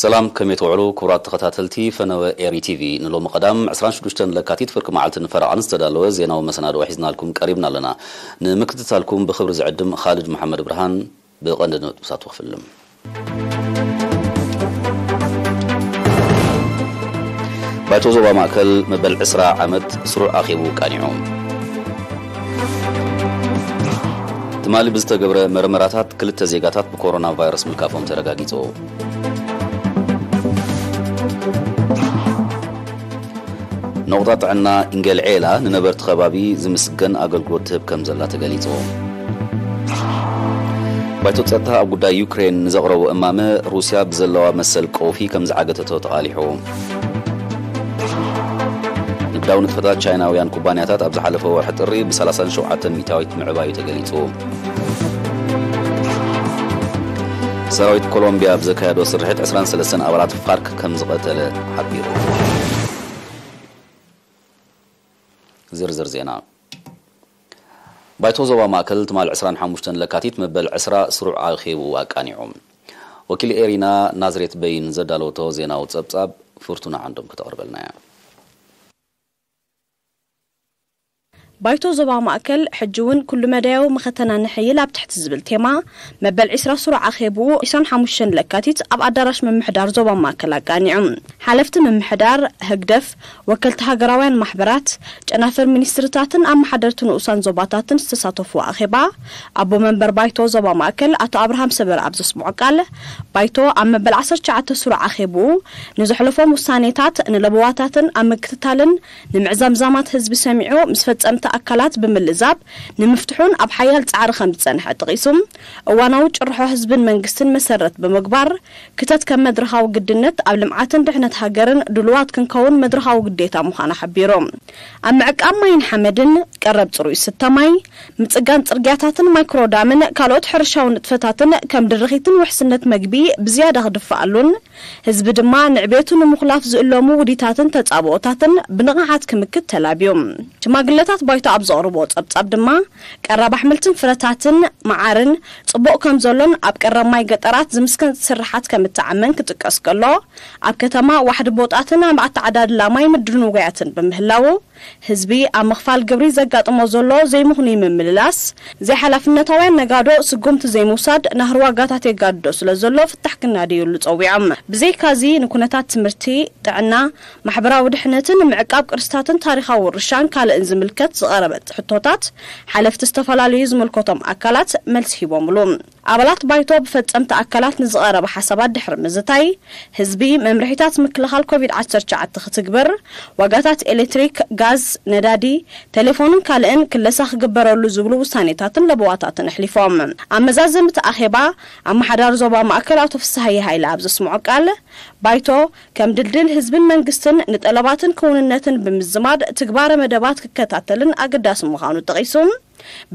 ሰላም፣ ከመይ ትውዕሉ ክቡራት ተኸታተልቲ ፈነወ ኤሪ ቲቪ። ንሎሚ ቀዳም ዕስራን ሽዱሽተን ለካቲት ፍርቂ መዓልትን ፈረቓን ዝተዳለወ ዜናዊ መሰናድኦ ሒዝናልኩም ቀሪብና ኣለና። ንምክትታልኩም ብኽብሪ ዝዕድም ኻልድ መሓመድ ብርሃን። ብቐንዲ ነጥብታቱ ክፍልም። ባይቶ ዞባ ማእከል መበል ዕስራ ዓመት ስሩዕ ኣኼቡ ቃኒዑ። ትማሊ ብዝተገብረ መርመራታት ክልተ ዜጋታት ብኮሮና ቫይረስ ምልካፎም ተረጋጊጹ። ነቑጣ ጥዕና ኢንገል ዔላ ንነበርቲ ከባቢ ዝምስገን ኣገልግሎት ትህብ ከም ዘላ ተገሊጹ። ባይቶ ጸጥታ ኣብ ጉዳይ ዩክሬን ንዘቕረቦ እማመ፣ ሩስያ ብዘለዋ መሰል ቀውፊ ከም ዝዓገተቶ ተቓሊሑ። ንግዳዊ ንጥፈታት ቻይናውያን ኩባንያታት ኣብ ዝሓለፈ ወርሒ ጥሪ ብ ሰላሳን ሸውዓተን ሚእታዊት ምዕባዩ ተገሊጹ። ሰራዊት ኮሎምቢያ ኣብ ዘካየዶ ስርሒት ዕስራን ሰለስተን ኣባላት ፋርክ ከም ዝቐተለ ሓቢሩ። ዝርዝር ዜና። ባይቶ ዞባ ማእከል ትማል ዕስራን ሓሙሽተን ለካቲት መበል ዕስራ ስሩዕ ኣኼቡ ኣቃኒዑ። ወኪል ኤሪና ናዝሬት በይን ዘዳለወቶ ዜናዊ ጸብጻብ ፍርቱና ዓንዶም ከተቕርበልና እያ። ባይቶ ዞባ ማእከል ሕጂ እውን ኩሉ መዳያዊ መኸተና ንሕይል ኣብ ትሕቲ ዝብል ቴማ መበል ዕስራ ስሩዕ ኣኼብኡ ዕስራን ሓሙሽተን ለካቲት ኣብ ኣዳራሽ ምምሕዳር ዞባ ማእከል ኣቃኒዑ። ሓለፍቲ ምምሕዳር፣ ህግደፍ፣ ወከልቲ ሃገራውያን ማሕበራት፣ ጨናፍር ሚኒስትርታትን ኣመሓደርቲ ንኡሳን ዞባታትን ዝተሳተፍዎ ኣኼባ፣ ኣቦ መንበር ባይቶ ዞባ ማእከል ኣቶ ኣብርሃም ሰበረ ኣብ ዘስምዖ ቃል፣ ባይቶ ኣብ መበል ዓሰርተ ትሽዓተ ስሩዕ ኣኼብኡ ንዘሕለፎም ውሳኔታት ንለበዋታትን ኣብ ምክትታልን ንምዕዛምዛማት ህዝቢ ሰሚዑ ምስ ፈጸምቲ ኣካላት ብምልዛብ ንምፍትሑን ኣብ ሓያል ጻዕሪ ከም ዝጸንሐ ጠቒሱ፣ እዋናዊ ጭርሖ ህዝብን መንግስትን መሰረት ብምግባር ክተት ከም መድረኻዊ ግድነት ኣብ ልምዓትን ድሕነት ሃገርን ድሉዋት ክንከውን መድረኻዊ ግዴታ ምዃና ሓቢሩ። ኣብ ምዕቃብ ማይን ሓመድን፣ ቀረብ ጽሩይ ዝስተ ማይ፣ ምጽጋን ጽርግያታትን ማይክሮዳምን ካልኦት ሕርሻዊ ንጥፈታትን ከም ድርኺትን ውሕስነት መግቢ ብዝያዳ ክድፍኣሉን ህዝቢ ድማ ንዕቤቱ ንምኹላፍ ዝእለሙ ውዲታትን ተጻብኦታትን ብንቕሓት ክምክት ተላብዩ። ሽማግለታት ባይቶ ኣብ ዘቕርብዎ ጸብጻብ ድማ ቀረብ ኣሕምልትን ፍረታትን መዓርን ጽቡቕ ከም ዘሎን ኣብ ቀረብ ማይ ገጠራት ዝምስከን ስርሓት ከም እተዓመን ክጥቀስ ከሎ፣ ኣብ ከተማ ዋሕዲ ቦጣትን ኣብ ኣተዓዳድላ ማይ ምድንጓያትን ብምህላዉ፣ ህዝቢ ኣብ ምኽፋል ግብሪ ዘጋጥሞ ዘሎ ዘይምኽኑይ ምምልላስ፣ ዘይሓላፍነታውያን ነጋዶ ስጉምቲ ዘይምውሳድ ናህሪ ዋጋታት የጋድዶ ስለ ዘሎ ፍታሕ ክናደየሉ ጸዊዖም። ብዘይካዚ ንኩነታት ትምህርቲ፣ ጥዕና፣ ማሕበራዊ ድሕነትን ምዕቃብ ቅርስታትን ታሪኻዊ ውርሻን ካልእን ዝምልከት ዝቐረበ ሕቶታት ሓለፍቲ ዝተፈላለዩ ዝምልከቶም ኣካላት መልሲ ሂቦምሉ። ኣባላት ባይቶ ብፈጸምቲ ኣካላት ንዝቐረበ ሓሳባት ድሕሪ ምዝታይ፣ ህዝቢ መምርሒታት ምክልኻል ኮቪድ ዓሰርተ ትሽዓተ ክትግብር፣ ዋጋታት ኤሌክትሪክ፣ ጋዝ፣ ነዳዲ፣ ቴሌፎንን ካልእን ክለሳ ክግበረሉ ዝብሉ ውሳኔታትን ለበዋታትን ኣሕሊፎም። ኣብ መዛዘምቲ ኣኼባ፣ ኣመሓዳሪ ዞባ ማእከል ኣቶ ፍስሃየ ሃይለ ኣብ ዘስምዖ ቃል፣ ባይቶ ከም ድልድል ህዝብን መንግስትን ንጠለባትን ክውንነትን ብምዝማድ ትግባረ መደባት ክከታተልን ኣገዳሲ ምዃኑ ጠቒሱ፣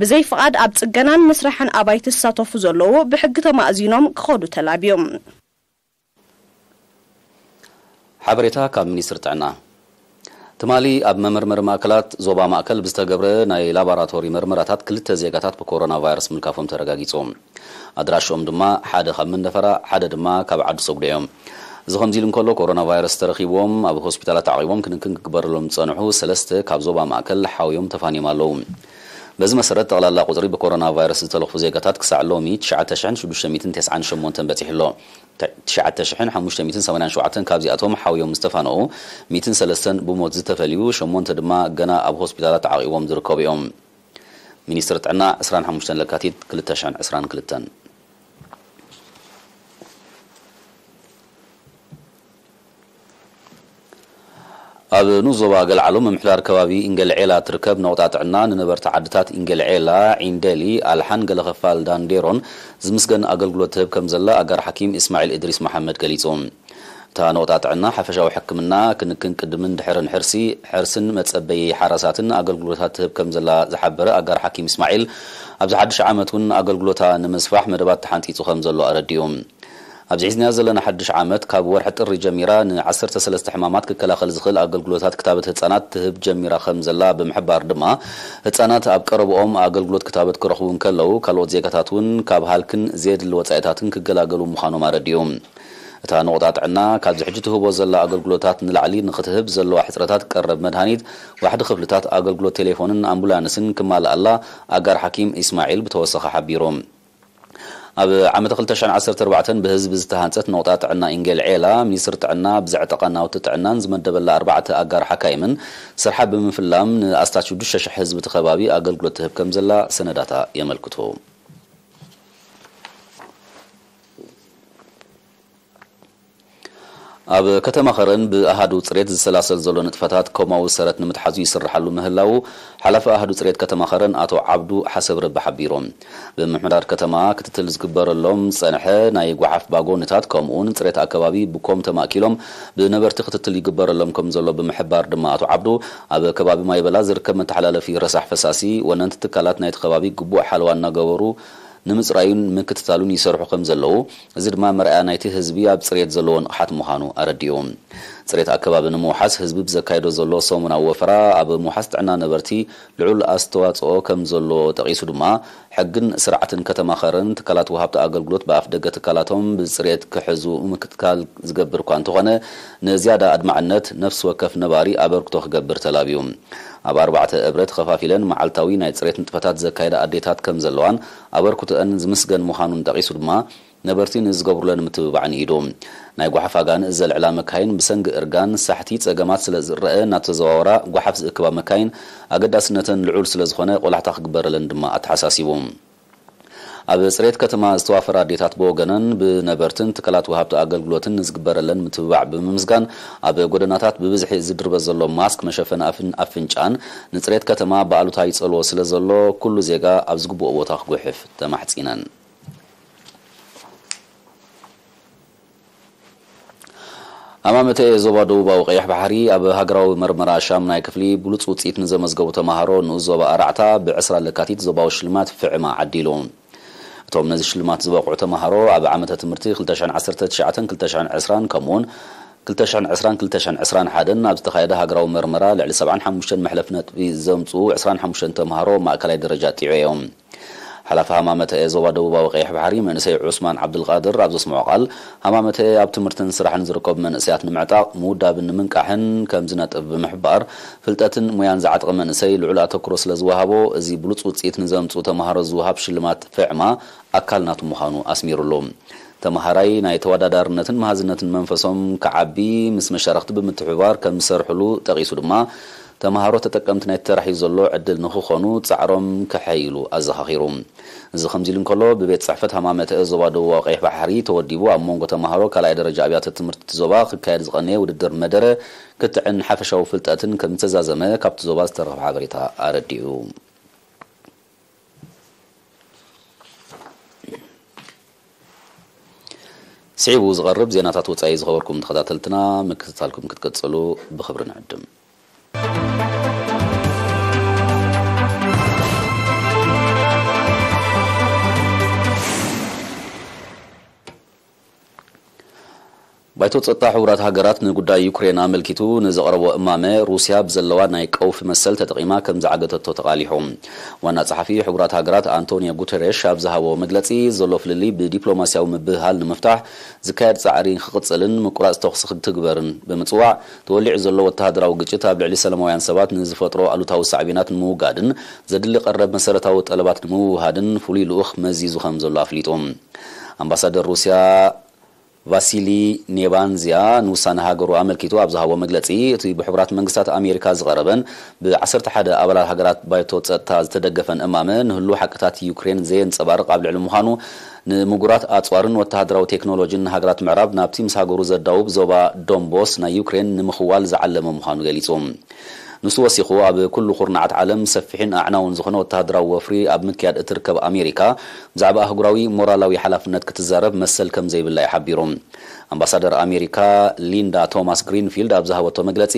ብዘይ ፍቓድ ኣብ ጽገናን ምስራሕን ኣባይቲ ዝሳተፉ ዘለዉ ብሕጊ ተማእዚኖም ክኸዱ ተላብዩ። ሓበሬታ ካብ ሚኒስትሪ ጥዕና። ትማሊ ኣብ መመርመሪ ማእከላት ዞባ ማእከል ብዝተገብረ ናይ ላቦራቶሪ መርመራታት ክልተ ዜጋታት ብኮሮና ቫይረስ ምልካፎም ተረጋጊጹ። ኣድራሽኦም ድማ ሓደ ካብ መንደፈራ፣ ሓደ ድማ ካብ ዓዲ ሰጉዶ እዮም። እዚ ከምዚ ኢሉ እንከሎ፣ ኮሮና ቫይረስ ተረኺብዎም ኣብ ሆስፒታላት ተዓቒቦም ክንክን ክግበረሎም ዝጸንሑ ሰለስተ ካብ ዞባ ማእከል ሓውዮም ተፋንዮም ኣለዉ። በዚ መሰረት፣ ጠቕላላ ቁጽሪ ብኮሮና ቫይረስ ዝተለኽፉ ዜጋታት ክሳዕ ሎሚ ትሽዓተ ሽሕን ሽዱሽተ ሚእትን ተስዓን ሸሞንተን በጺሑ ኣሎ። ትሽዓተ ሽሕን ሓሙሽተ ሚእትን ሰማንያን ሸውዓተን ካብዚኣቶም ሓውዮም ዝተፋነዉ፣ ሚእትን ሰለስተን ብሞት ዝተፈልዩ፣ ሸሞንተ ድማ ገና ኣብ ሆስፒታላት ተዓቒቦም ዝርከቡ እዮም። ሚኒስትሪ ጥዕና፣ ዕስራን ሓሙሽተን ለካቲት ክልተ ሽሕን ዕስራን ክልተን። ኣብ ንኡስ ዞባ ገልዓሎ ምምሕዳር ከባቢ ኢንገል ዔላ ትርከብ ነቑጣ ጥዕና ንነበርቲ ዓድታት ኢንገል ዔላ፣ ዒንደሊ፣ ኣልሓን ገለ ክፋል ዳንዴሮን ዝምስገን ኣገልግሎት ትህብ ከም ዘላ ኣጋር ሓኪም እስማዒል እድሪስ መሓመድ ገሊጹ። እታ ነቑጣ ጥዕና ሓፈሻዊ ሕክምና፣ ክንክን ቅድምን ድሕርን ሕርሲ፣ ሕርስን መጸበዪ ሓራሳትን ኣገልግሎታት ትህብ ከም ዘላ ዝሓበረ ኣጋር ሓኪም እስማዒል፣ ኣብዚ ሓድሽ ዓመት እውን ኣገልግሎታ ንምስፋሕ መደባት ተሓንጺጹ ከም ዘሎ ኣረዲኡ። ኣብዚ ሒዝናዮ ዘለና ሓድሽ ዓመት፣ ካብ ወርሒ ጥሪ ጀሚራ ንዓሰርተ ሰለስተ ሕማማት ክከላኸል ዝኽእል ኣገልግሎታት ክታበት ህጻናት ትህብ ጀሚራ ከም ዘላ ብምሕባር ድማ፣ ህጻናት ኣብ ቀረብኦም ኣገልግሎት ክታበት ክረኽቡ እንከለዉ፣ ካልኦት ዜጋታት እውን ካብ ሃልክን ዘየድሊ ወጻኢታትን ክገላገሉ ምዃኖም ኣረዲኡ። እታ ነቑጣ ጥዕና ካብዚ ሕጂ ትህቦ ዘላ ኣገልግሎታት ንላዕሊ ንኽትህብ ዘለዋ ሕጽረታት ቀረብ መድሃኒት፣ ዋሕዲ ክፍልታት ኣገልግሎት ቴሌፎንን ኣምቡላንስን ክማልኣላ ኣጋር ሓኪም ኢስማዒል ብተወሰኸ ሓቢሩ። ኣብ ዓመተ ክልተ ሽሕን ዓሰርተ ኣርባዕተን ብህዝቢ ዝተሃንጸት ነቑጣ ጥዕና ኢንጌል ዔላ፣ ሚኒስትሪ ጥዕና ብዘዕጠቐ ናውቲ ጥዕናን ዝመደበላ ኣርባዕተ ኣጋር ሓካይምን ስርሓ ብምፍላም ንኣስታት ሽዱሽተ ሽሕ ህዝቢ እቲ ከባቢ ኣገልግሎት ትህብ ከም ዘላ ሰነዳታ የመልክቱ። ኣብ ከተማ ኸረን ብኣሃዱ ጽሬት ዝሰላሰል ዘሎ ንጥፈታት ኮማዊ ሰረት ንምትሓዙ ይስርሓሉ ምህላዉ ሓላፊ ኣሃዱ ጽሬት ከተማ ኸረን ኣቶ ዓብዱ ሓሰብ ረቢ ሓቢሮም። ብምምሕዳር ከተማ ክትትል ዝግበረሎም ዝጸንሐ ናይ ጓሓፍ ባጎንታት ከምኡውን ጽሬት ኣከባቢ ብኮም ተማእኪሎም ብነበርቲ ክትትል ይግበረሎም ከም ዘሎ ብምሕባር ድማ ኣቶ ዓብዱ ኣብ ከባቢ ማይበላ ዝርከብ መተሓላለፊ ረሳሕ ፈሳሲ ወነንቲ ትካላት ናይቲ ከባቢ ግቡእ ሓለዋ እናገበሩ ንምጽራዩን ምክትታሉን ይሰርሑ ከም ዘለዉ፣ እዚ ድማ መርኣያ ናይቲ ህዝቢ ኣብ ጽሬት ዘለዎ ንቕሓት ምዃኑ ኣረዲኡ። ጽሬት ኣከባቢ ንምውሓስ ህዝቢ ብዘካየዶ ዘሎ ሰሙናዊ ወፈራ ኣብ ምውሓስ ጥዕና ነበርቲ ልዑል ኣስተዋጽኦ ከም ዘሎ ጠቒሱ ድማ፣ ሕግን ስርዓትን ከተማ ኸረን ትካላት ወሃብቲ ኣገልግሎት ብኣፍ ደገ ትካላቶም ብጽሬት ክሕዙ ምክትታል ዝገብር እኳ እንተኾነ፣ ንዝያዳ ኣድማዕነት ነፍሲ ወከፍ ነባሪ ኣበርክቶ ክገብር ተላብዩ። ኣብ ኣርባዕተ እብረ ተኸፋፊለን መዓልታዊ ናይ ጽሬት ንጥፈታት ዘካየዳ ኣዴታት ከም ዘለዋን ኣበርክቶአን ዝምስገን ምዃኑን ጠቒሱ ድማ፣ ነበርቲ ንዝገብሩለን ምትብባዕ ንኢዱ። ናይ ጓሓፍ ኣጋንእ ዘልዕላ መካይን ብሰንኪ እርጋን ሳሕቲ ጸገማት ስለ ዝረአ እናተዘዋወራ ጓሓፍ ዝእክባ መካይን ኣገዳስነተን ልዑል ስለ ዝኾነ ቆላሕታ ክግበረለን ድማ ኣተሓሳሲቡ። ኣብ ጽሬት ከተማ ዝተዋፈራ ኣዴታት ብወገነን ብነበርትን ትካላት ወሃብቲ ኣገልግሎትን ንዝግበረለን ምትብባዕ ብምምስጋን፣ ኣብ ጎደናታት ብብዝሒ ዝድርበ ዘሎ ማስክ፣ መሸፈኒ ኣፍን ኣፍንጫን ንጽሬት ከተማ ብኣሉታ ይጸልዎ ስለ ዘሎ፣ ኩሉ ዜጋ ኣብ ዝግብኦ ቦታ ክጉሕፍ ተማሕጺነን። ሃማመተ ዞባ ደቡባዊ ቀይሕ ባሕሪ ኣብ ሃገራዊ መርመራ ሻምናይ ክፍሊ ብሉጽ ውጽኢት ንዘመዝገቡ ተማሃሮ ንኡስ ዞባ ኣራዕታ ብዕስራ ለካቲት ዞባዊ ሽልማት ፍዕማ ዓዲሉ። እቶም ነዚ ሽልማት ዝበቕዑ ተማሃሮ ኣብ ዓመተ ትምህርቲ ክልተ ሽሕን ዓሰርተ ትሽዓተን ክልተ ሽሕን ዕስራን ከምኡውን ክልተ ሽሕን ዕስራን ክልተ ሽሕን ዕስራን ሓደን ኣብ ዝተኻየደ ሃገራዊ መርመራ ልዕሊ ሰብዓን ሓሙሽተን መሕለፊ ነጥቢ ዘምጽኡ ዕስራን ሓሙሽተን ተማሃሮ ማእከላይ ደረጃ ኣጥይዑ እዮም። ሓላፊ ሃማመተ ዞባ ደቡባዊ ቀይሕ ባሕሪ መንእሰይ ዑስማን ዓብዱልቃድር ኣብ ዘስምዖ ቃል፣ ሃማመተ ኣብ ትምህርትን ስራሕን ዝርከቡ መንእሰያት ንምዕጣቕ፣ ምውዳብን ንምንቃሕን ከም ዝነጥፍ ብምሕባር፣ ፍልጠትን ሞያን ዝዓጥቀ መንእሰይ ልዑል ኣተኩሮ ስለ ዝወሃቦ፣ እዚ ብሉጽ ውጽኢት ንዘምጽኡ ተማሃሮ ዝወሃብ ሽልማት ፍዕማ ኣካል ናቱ ምዃኑ ኣስሚሩሉ። ተማሃራይ ናይ ተወዳዳርነትን መሃዝነትን መንፈሶም ክዓቢ፣ ምስ መሻርኽቲ ብምትሕብባር ከም ዝሰርሕሉ ጠቒሱ ድማ፣ ተማሃሮ ተጠቀምቲ ናይቲ ተራሕዩ ዘሎ ዕድል ንኽኾኑ ጻዕሮም ከሐይሉ ኣዘኻኺሩ። እዚ ከምዚ ኢሉ እንከሎ፣ ብቤት ጽሕፈት ሃማመተ ዞባ ደቡባዊ ቀይሕ ባሕሪ ተወዲቡ ኣብ መንጎ ተማሃሮ ካልኣይ ደረጃ ኣብያተ ትምህርቲ እቲ ዞባ ክካየድ ዝቐነየ ውድድር መደረ፣ ክትዕን ሓፈሻዊ ፍልጠትን ከም ዝተዛዘመ ካብቲ ዞባ ዝተረኽበ ሓበሬታ ኣረዲኡ። ስዒቡ ዝቐርብ ዜናታት ወጻኢ ዝኸበርኩም ተኸታተልትና፣ ምክትታልኩም ክትቀጽሉ ብኽብሪ ንዕድም። ባይቶ ጸጥታ ሕቡራት ሃገራት ንጉዳይ ዩክሬን ኣመልኪቱ ንዘቕረቦ እማመ፣ ሩስያ ብዘለዋ ናይ ቀውፊ መሰል ተጠቒማ ከም ዝዓገተቶ ተቓሊሑ። ዋና ጸሓፊ ሕቡራት ሃገራት ኣንቶኒዮ ጉተሬሽ ኣብ ዝሃቦ መግለጺ፣ ዘሎ ፍልልይ ብዲፕሎማስያዊ ምብህሃል ንምፍታሕ ዝካየድ ጻዕሪ ክቕጽልን ምቁራጽ ተኹሲ ክትግበርን ብምጽዋዕ፣ ተወሊዑ ዘሎ ወተሃደራዊ ግጭት ኣብ ልዕሊ ሰላማውያን ሰባት ንዝፈጥሮ ኣሉታዊ ሳዕቤናት ንምውጋድን ዘድሊ ቀረብ መሰረታዊ ጠለባት ንምውሃድን ፍሉይ ልኡኽ መዚዙ ከም ዘሎ ኣፍሊጡ። ኣምባሳደር ሩስያ ቫሲሊ ኔባንዝያ ንውሳነ ሃገሩ ኣመልኪቱ ኣብ ዝሃቦ መግለጺ፣ እቲ ብሕቡራት መንግስታት ኣሜሪካ ዝቐረበን ብዓሰርተ ሓደ ኣባላት ሃገራት ባይቶ ጸጥታ ዝተደገፈን እማመ፣ ንህሉው ሓቅታት ዩክሬን ዘየንጸባርቕ ኣብ ልዕሊ ምዃኑ፣ ንምጉራት ኣጽዋርን ወተሃደራዊ ቴክኖሎጂን ንሃገራት ምዕራብ ናብቲ ምስ ሃገሩ ዘዳውብ ዞባ ዶንቦስ ናይ ዩክሬን ንምኽዋል ዝዓለመ ምዃኑ ገሊጹ። ንሱ ወሲኹ፣ ኣብ ኩሉ ኩርናዓት ዓለም ሰፊሕን ኣዕናውን ዝኾነ ወተሃደራዊ ወፍሪ ኣብ ምክያድ እትርከብ ኣሜሪካ፣ ብዛዕባ ኣህጉራዊ ሞራላዊ ሓላፍነት ክትዛረብ መሰል ከም ዘይብላ እዩ ሓቢሩ። ኣምባሳደር ኣሜሪካ ሊንዳ ቶማስ ግሪንፊልድ ኣብ ዝሃበቶ መግለጺ፣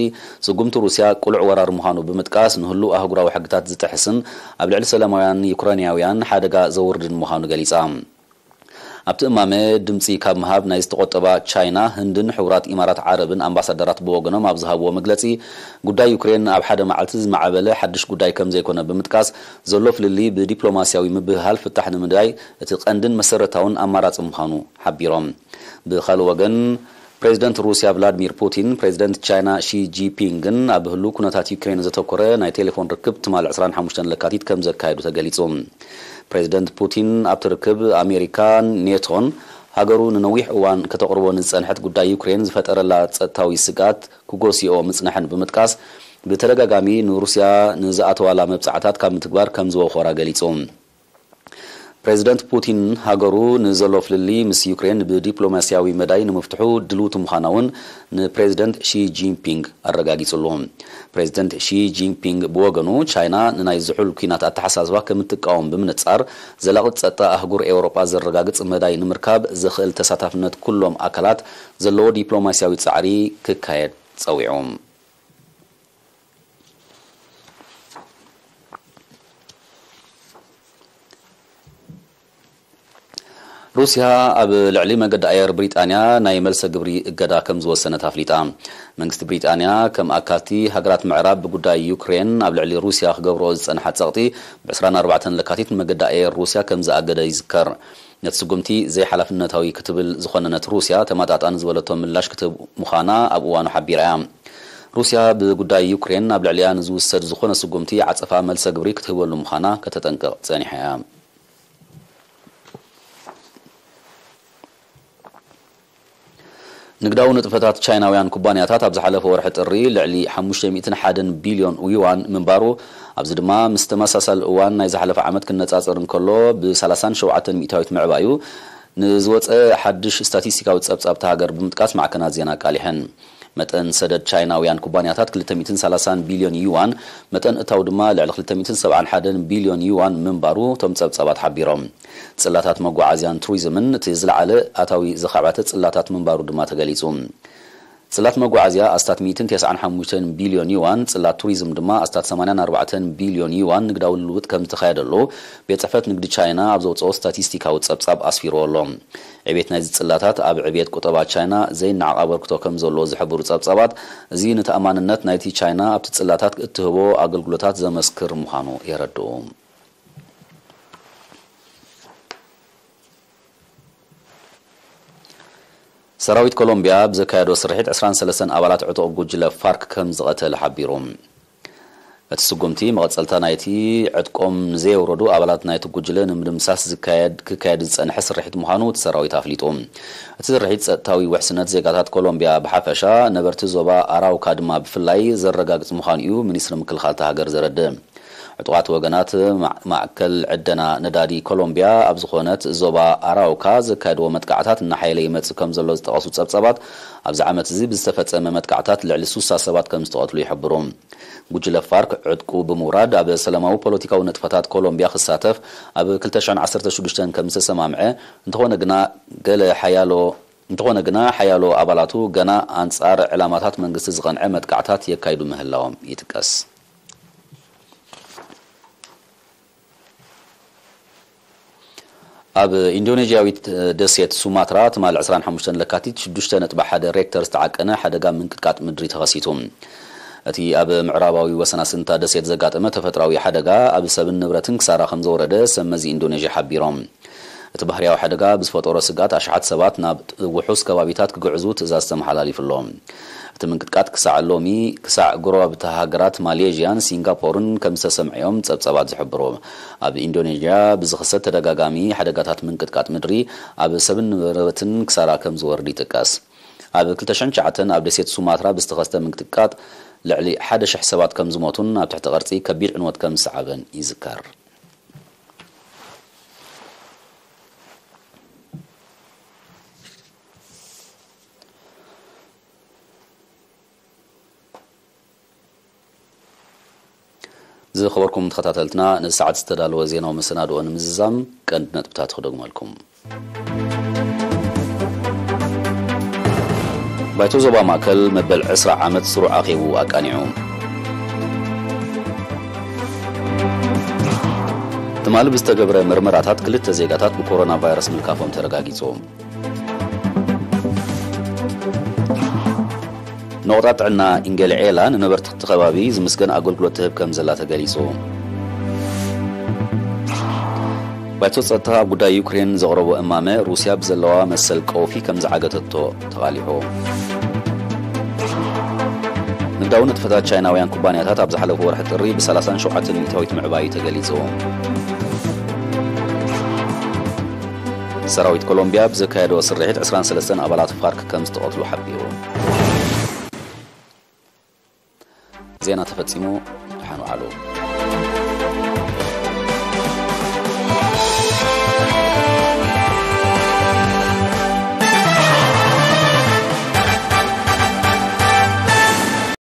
ስጉምቲ ሩስያ ቅሉዕ ወራር ምዃኑ ብምጥቃስ፣ ንህሉው ኣህጉራዊ ሕግታት ዝጥሕስን ኣብ ልዕሊ ሰላማውያን ዩክሬናውያን ሓደጋ ዘውርድን ምዃኑ ገሊጻ። ኣብቲ እማመ ድምጺ ካብ ምሃብ ናይ ዝተቖጠባ ቻይና፣ ህንድን ሕቡራት ኢማራት ዓረብን ኣምባሳደራት ብወገኖም ኣብ ዝሃብዎ መግለጺ፣ ጉዳይ ዩክሬን ኣብ ሓደ መዓልቲ ዝማዕበለ ሓድሽ ጉዳይ ከም ዘይኮነ ብምጥቃስ፣ ዘሎ ፍልልይ ብዲፕሎማስያዊ ምብህሃል ፍታሕ ንምንዳይ እቲ ቀንድን መሰረታውን ኣማራጺ ምዃኑ ሓቢሮም። ብኻልእ ወገን፣ ፕሬዚደንት ሩስያ ቭላድሚር ፑቲን ፕሬዚደንት ቻይና ሺ ጂንፒንግን ኣብ ህሉው ኩነታት ዩክሬን ዘተኮረ ናይ ቴሌፎን ርክብ ትማል ዕስራን ሓሙሽተን ለካቲት ከም ዘካየዱ ተገሊጹ። ፕሬዚደንት ፑቲን ኣብቲ ርክብ፣ ኣሜሪካን ኔቶን ሃገሩ ንነዊሕ እዋን ከተቕርቦ ንዝጸንሐት ጉዳይ ዩክሬን ዝፈጠረላ ጸጥታዊ ስግኣት ክጎስይኦ ምጽንሐን ብምጥቃስ፣ ብተደጋጋሚ ንሩስያ ንዝኣተዋላ መብጻዕታት ካብ ምትግባር ከም ዝወኾራ ገሊጹ። ፕሬዚደንት ፑቲን ሃገሩ ንዘሎ ፍልልይ ምስ ዩክሬን ብዲፕሎማስያዊ መዳይ ንምፍትሑ ድልውቲ ምዃና እውን ንፕሬዚደንት ሺ ጂንፒንግ ኣረጋጊጹሉ። ፕሬዚደንት ሺ ጂንፒንግ ብወገኑ፣ ቻይና ንናይ ዝሑል ኲናት ኣተሓሳስባ ከም እትቃወም ብምንጻር፣ ዘላቒ ጸጥታ ኣህጉር ኤውሮጳ ዘረጋግጽ መዳይ ንምርካብ ዘኽእል ተሳታፍነት ኩሎም ኣካላት ዘለዎ ዲፕሎማስያዊ ጻዕሪ ክካየድ ጸዊዑ። ሩስያ ኣብ ልዕሊ መገዲ ኣየር ብሪጣንያ ናይ መልሰ ግብሪ እገዳ ከም ዝወሰነት ኣፍሊጣ። መንግስቲ ብሪጣንያ፣ ከም ኣካልቲ ሃገራት ምዕራብ ብጉዳይ ዩክሬን ኣብ ልዕሊ ሩስያ ክገብርኦ ዝጸንሓ ጸቕጢ፣ ብ ዕስራን ኣርባዕተን ለካቲት ንመገዲ ኣየር ሩስያ ከም ዝኣገደ ይዝከር። ነቲ ስጉምቲ ዘይሓላፍነታዊ ክትብል ዝኾነነት ሩስያ፣ ተመጣጣኒ ዝበለቶ ምላሽ ክትህብ ምዃና ኣብ እዋኑ ሓቢራ እያ። ሩስያ ብጉዳይ ዩክሬን ኣብ ልዕሊኣ ንዝውሰድ ዝኾነ ስጉምቲ ዓጸፋ መልሰ ግብሪ ክትህበሉ ምዃና ከተጠንቅቕ ጸኒሓ እያ። ንግዳዊ ንጥፈታት ቻይናውያን ኩባንያታት ኣብ ዝሓለፈ ወርሒ ጥሪ ልዕሊ ሓሙሽተ ሚእትን ሓደን ቢልዮን ዩዋን ምንባሩ፣ ኣብዚ ድማ ምስ ተመሳሳሊ እዋን ናይ ዝሓለፈ ዓመት ክነጻጸር እንከሎ ብ ሰላሳን ሸውዓተን ሚእታዊት ምዕባዩ፣ ንዝወጸ ሓድሽ ስታቲስቲካዊ ጸብጻብ እታ ሃገር ብምጥቃስ ማዕከናት ዜና ኣቃሊሐን። መጠን ሰደድ ቻይናውያን ኩባንያታት ክልተ ሚእትን ሰላሳን ቢልዮን ዩዋን፣ መጠን እታው ድማ ልዕሊ ክልተ ሚእትን ሰብዓን ሓደን ቢልዮን ዩዋን ምንባሩ እቶም ጸብጻባት ሓቢሮም። ጽላታት መጓዓዝያን ቱሪዝምን እቲ ዝለዓለ ኣታዊ ዘኻዕበተ ጽላታት ምንባሩ ድማ ተገሊጹ። ጽላት መጓዓዝያ ኣስታት ሚእትን ተስዓን ሓሙሽተን ቢልዮን ዩዋን፣ ጽላት ቱሪዝም ድማ ኣስታት ሰማንያን ኣርባዕተን ቢልዮን ዩዋን ንግዳዊ ልውውጥ ከም ዝተኻየደሉ ቤት ጽሕፈት ንግዲ ቻይና ኣብ ዘውጽኦ ስታቲስቲካዊ ጸብጻብ ኣስፊርዎ ኣሎ። ዕቤት ናይዚ ጽላታት ኣብ ዕቤት ቁጠባ ቻይና ዘይነዓቕ ኣበርክቶ ከም ዘለዎ ዝሕብሩ ጸብጻባት፣ እዚ ንተኣማንነት ናይቲ ቻይና ኣብቲ ጽላታት እትህቦ ኣገልግሎታት ዘመስክር ምዃኑ የረድኡ። ሰራዊት ኮሎምቢያ ብዘካየዶ ስርሒት ዕስራን ሰለስተን ኣባላት ዕጡቕ ጉጅለ ፋርክ ከም ዝቐተለ ሓቢሩ። እቲ ስጉምቲ መቐጸልታ ናይቲ ዕጥቆም ንዘየውረዱ ኣባላት ናይቲ ጉጅለ ንምድምሳስ ዝካየድ፣ ክካየድ ዝጸንሐ ስርሒት ምዃኑ እቲ ሰራዊት ኣፍሊጡ። እቲ ስርሒት ጸጥታዊ ውሕስነት ዜጋታት ኮሎምቢያ ብሓፈሻ፣ ነበርቲ ዞባ ኣራውካ ድማ ብፍላይ ዘረጋግጽ ምዃኑ እዩ ሚኒስትሪ ምክልኻል እታ ሃገር ዘረድእ። ዕጡቓት ወገናት ማ-፣ ማእከል ዕደና ነዳዲ ኮሎምቢያ ኣብ ዝኾነት ዞባ ኣራውካ ዘካየድዎ መጥቃዕታት እናሓየለ ይመጽእ ከም ዘሎ ዝጠቐሱ ጸብጻባት፣ ኣብዚ ዓመት እዚ ብዝተፈጸመ መጥቃዕታት ልዕሊ ሱሳ ሰባት ከም ዝተቐትሉ ይሕብሩ። ጉጅለ ፋርክ ዕጥቁ ብምውራድ ኣብ ሰላማዊ ፖለቲካዊ ንጥፈታት ኮሎምቢያ ክሳተፍ ኣብ ክልተ ሽሕን ዓሰርተ ሽዱሽተን ከም ዝተሰማምዐ፣ እንተኾነ ግና ገለ ሓያሎ እንተኾነ ግና ሓያሎ ኣባላቱ ገና ኣንጻር ዕላማታት መንግስቲ ዝቐንዐ መጥቃዕታት የካይዱ ምህላዎም ይጥቀስ። ኣብ ኢንዶኔዥያዊት ደሴት ሱማትራ ትማል ዕስራን ሓሙሽተን ለካቲት ሽዱሽተ ነጥቢ ሓደ ሬክተር ዝተዓቀነ ሓደጋ ምንቅጥቃጥ ምድሪ ተኸሲቱ። እቲ ኣብ ምዕራባዊ ወሰናስንታ ደሴት ዘጋጠመ ተፈጥራዊ ሓደጋ ኣብ ሰብን ንብረትን ክሳራ ከም ዘውረደ ሰብ መዚ ኢንዶኔዥያ ሓቢሮም። እቲ ባህርያዊ ሓደጋ ብዝፈጠሮ ስግኣት ኣሽሓት ሰባት ናብ ውሑስ ከባቢታት ክግዕዙ ትእዛዝ ተመሓላሊፉ ኣሎ። እቲ ምንቅጥቃጥ ክሳዕ ሎሚ፣ ክሳዕ ጎረባብቲ ሃገራት ማሌዥያን ሲንጋፖርን ከም ዝተሰምዐ እዮም ጸብጻባት ዝሕብሩ። ኣብ ኢንዶኔዥያ ብዝኽሰት ተደጋጋሚ ሓደጋታት ምንቅጥቃጥ ምድሪ ኣብ ሰብን ንብረትን ክሳራ ከም ዝወርድ ይጥቀስ። ኣብ ክልተ ሽሕን ትሽዓተን ኣብ ደሴት ሱማትራ ብዝተኸስተ ምንቅጥቃጥ ልዕሊ ሓደ ሽሕ ሰባት ከም ዝሞቱን ኣብ ትሕቲ ቅርጺ ከቢድ ዕንወት ከም ዝሰዓበን ይዝከር። ዝኸበርኩም ተኸታተልትና፣ ንሰዓት ዝተዳለወ ዜናዊ መሰናድኦ ንምዝዛም ቀንዲ ነጥብታት ክደግመልኩም። ባይቶ ዞባ ማእከል መበል ዕስራ ዓመት ስሩዕ ኣኼቡ ኣቃኒዑ። እቲ ትማሊ ብዝተገብረ ምርመራታት ክልተ ዜጋታት ብኮሮና ቫይረስ ምልካፎም ተረጋጊጹ። ነቑጣ ጥዕና ኢንጌልዔላ ንነበርቲ እቲ ከባቢ ዝምስገን ኣገልግሎት ትህብ ከም ዘላ ተገሊጹ። ባይቶ ጸጥታ ኣብ ጉዳይ ዩክሬን ዘቕረቦ እማመ፣ ሩስያ ብዘለዋ መሰል ቀውፊ ከም ዝዓገተቶ ተቓሊሑ። ንግዳዊ ንጥፈታት ቻይናውያን ኩባንያታት ኣብ ዝሓለፈ ወርሒ ጥሪ ብ ሰላሳን ሸውዓተን ሚእታዊት ምዕባዩ ተገሊጹ። ሰራዊት ኮሎምቢያ ብዘካየዶ ስርሒት ዕስራን ሰለስተን ኣባላት ፋርክ ከም ዝተቐትሉ ሓቢሩ። ዜና ተፈጺሙ። ደሓን ውዓሉ።